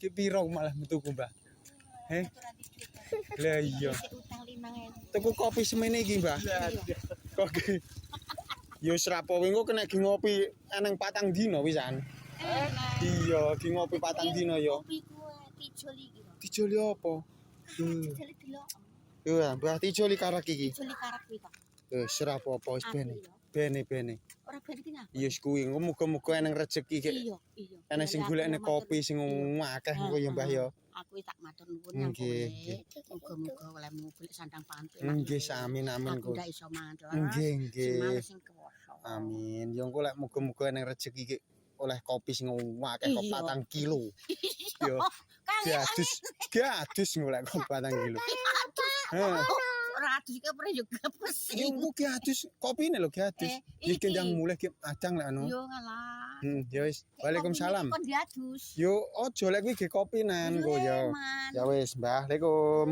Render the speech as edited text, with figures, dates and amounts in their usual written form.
Ki piro malah tuku, Mbah? Eh? Lah iya. Utang 5.000. Tuku kopi semene iki, Mbah. Kok ki. Ya wis rapo engko kena gi ngopi eneng 4 dino wisan. Iya, gi ngopi 4 dino ya. Kopi ku tijoli iki lho. Tijoli apa? Tijoli delok. Iya, Mbah, tijoli karak iki. Tijoli karak kuwi to. Wis ora apa-apa, wis bene. Apik ya. Bene bene. Ora ben iki ngapa? Iya wis kuwi, engko muga-muga eneng rezeki ki. Iya. Eneng sing golekne kopi sing akeh engko ya, Mbah, ya. Aku tak matur nuwun nang Nggih, kowe. Muga-muga olehmu golek sandang pangan penak. Nggih, amin amin Aku kok. ndak iso mangan telas. Nggih, Sing nggih. males sing kuwasa. Amin. Ya engko lek muga-muga eneng rezeki ki oleh kopi sing akeh kok 4 kilo. Yo. Kang, Gadus, gadus golek kok 4 kilo. Heh. Ora adus iki apa yo gepes. Yo engko ki adus kopine lho ki adus. Eh, Iki iki. ndang mulih ki adang lek anu. Yo ngalah. Ya wis. Waalaikumsalam. Kon diadus. Yo ojo lek kuwi ge kopinan kok ya. Eman. Ya wis, Mbah. Assalamualaikum.